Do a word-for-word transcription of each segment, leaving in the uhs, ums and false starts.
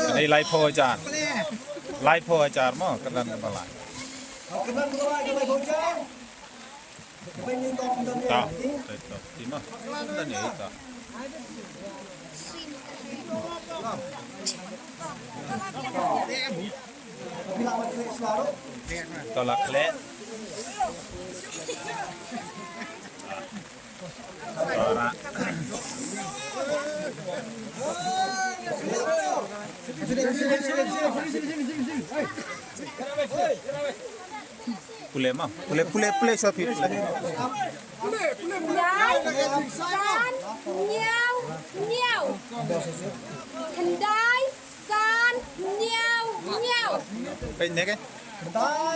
Kane laiphew hajar. Laiphew hajar mo, kyrdan kaba lai. Ta, ta, ta, ti mo. Ta ne, ta. Ta la khleh. Pule ma, pule, pule, pule, shopi, pule. Khyndai san hynñiew hynñiew. Khyndai san hynñiew hynñiew. Peit ne ke?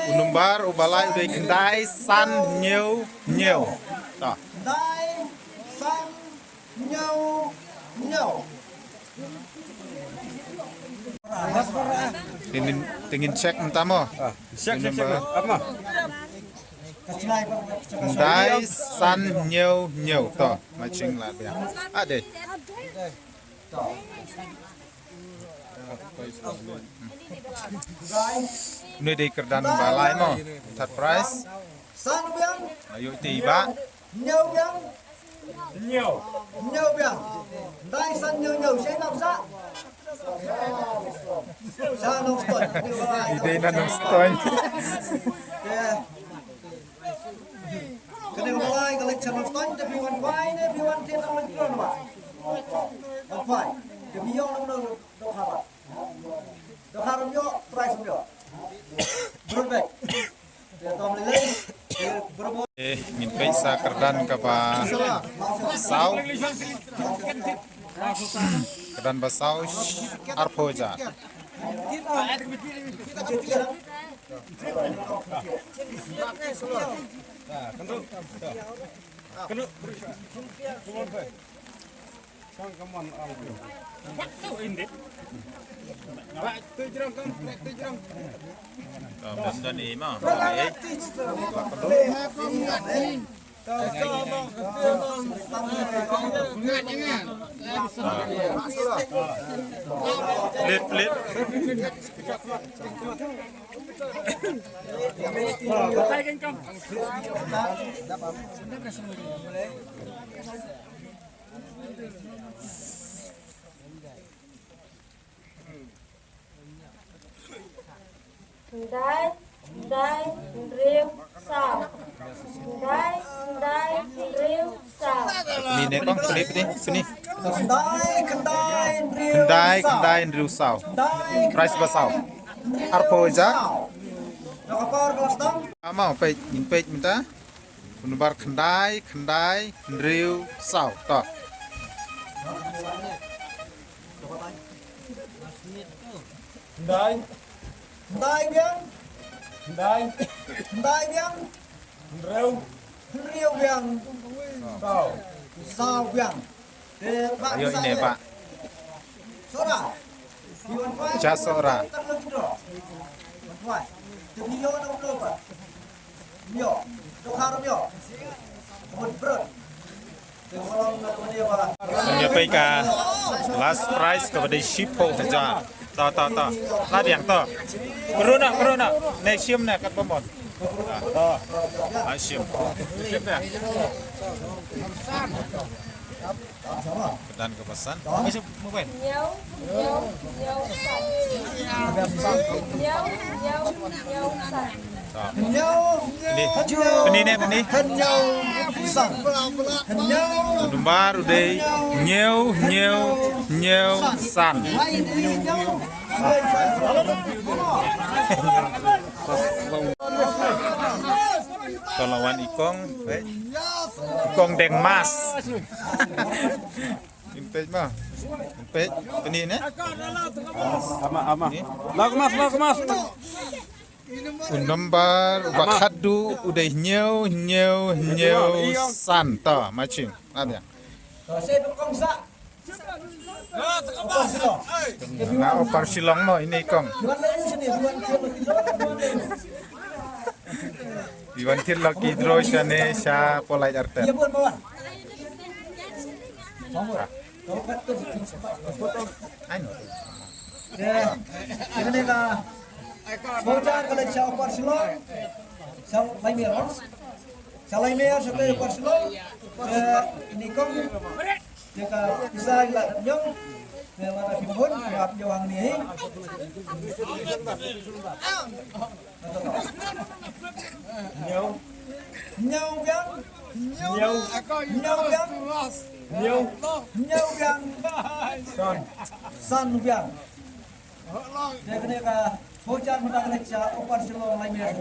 U nombar uba lai u dei khyndai san hynñiew hynñiew. Ta. Khyndai san hynñiew hynñiew. Te ngin, te ngin check mynta mo. Check, check, check. Apa? Khyndai san hynñiew hynñiew. To, matching la biang. Ah, dei. Une dei kyrdan ba lai mo. Third prize. San biang. Ayo te iba. Hynñiew biang. Hynñiew. Hynñiew biang. Khyndai san hynñiew hynñiew. Sha Nongstoiñ. Sha Nongstoiñ. Ide na Nongstoiñ. Te. Kane ka lai ka leit sha Nongstoiñ, te phi wan khwai ne phi wan thied lang leit kron ba. Wan khwai. Te phi ïoh lang lang dohkha ba. Dohkha ram ïoh, prize ram ïoh. Brun bek. Te tom lei lei. Te brun. Eh, ngin peit sa kyrdan kaba saw. Kyrdan ba saw, arphew hajar. Pelit, pelit. Khyndai, khyndai, hynriew, saw. Khyndai, khyndai, hynriew, saw. Ni ne kong, peni, peni, peni. Khyndai, khyndai, hynriew, saw. Khyndai, khyndai, hynriew, saw. Khyndai, prize ba saw. Arphew hajar. Ïa ka por ka la sdang. Amau, peit, ngin peit mynta. Phone number khyndai, khyndai, hynriew, saw. To. Khyndai. Khyndai biang. Khyndai. Khyndai biang. Hynriew. Hynriew biang. Saw. Saw biang. Te ba. Ayo ine ba. Sora. Wan khwai. Ja sora. Wan khwai. Te ïoh na ba. Ïoh. Dohkha ram ïoh. Wan brot. Ngin ïa peit ka last prize kaba dei shiphew hajar. To, to, to. La biang to. Kyrdan noh, kyrdan noh. Ne shim ne kat pamon. To. La shim. Shim ne. Kyrdan kaba san. Hynñiew, hynñiew, hynñiew, san. Hynñiew, hynñiew, hynñiew, san. Peni, peni ne, peni. Hynñiew san. Hynñiew. Nombar u dei hynñiew, hynñiew, hynñiew san. Ka la wan i kong, eh. I kong deng mas. Ngin peit ma. Ngin peit. Peni ne? Ama, ama. Ni? Lak mas, lak mas. U nombar uba khadduh u dei hynñiew, hynñiew, hynñiew, san. To, matching. Ada. Na opar Shillong mo, ine i kong. Iwan thil lucky draw shane sha Polite Arter. Te, kane ka voucher ka leit sha Upper Shillong, sha Laimir, sha Laimir, sha Upper Shillong. Te, ini kong, te ka pisa ïa la dap ñiong, te la dap phi bun, la dap ñiong hangne hi. Hynñiew. Hynñiew biang. Hynñiew. Hynñiew biang. Hynñiew. Hynñiew biang. San. San biang. Te kane ka voucher mynta ka leit sha Upper Shillong Laimir.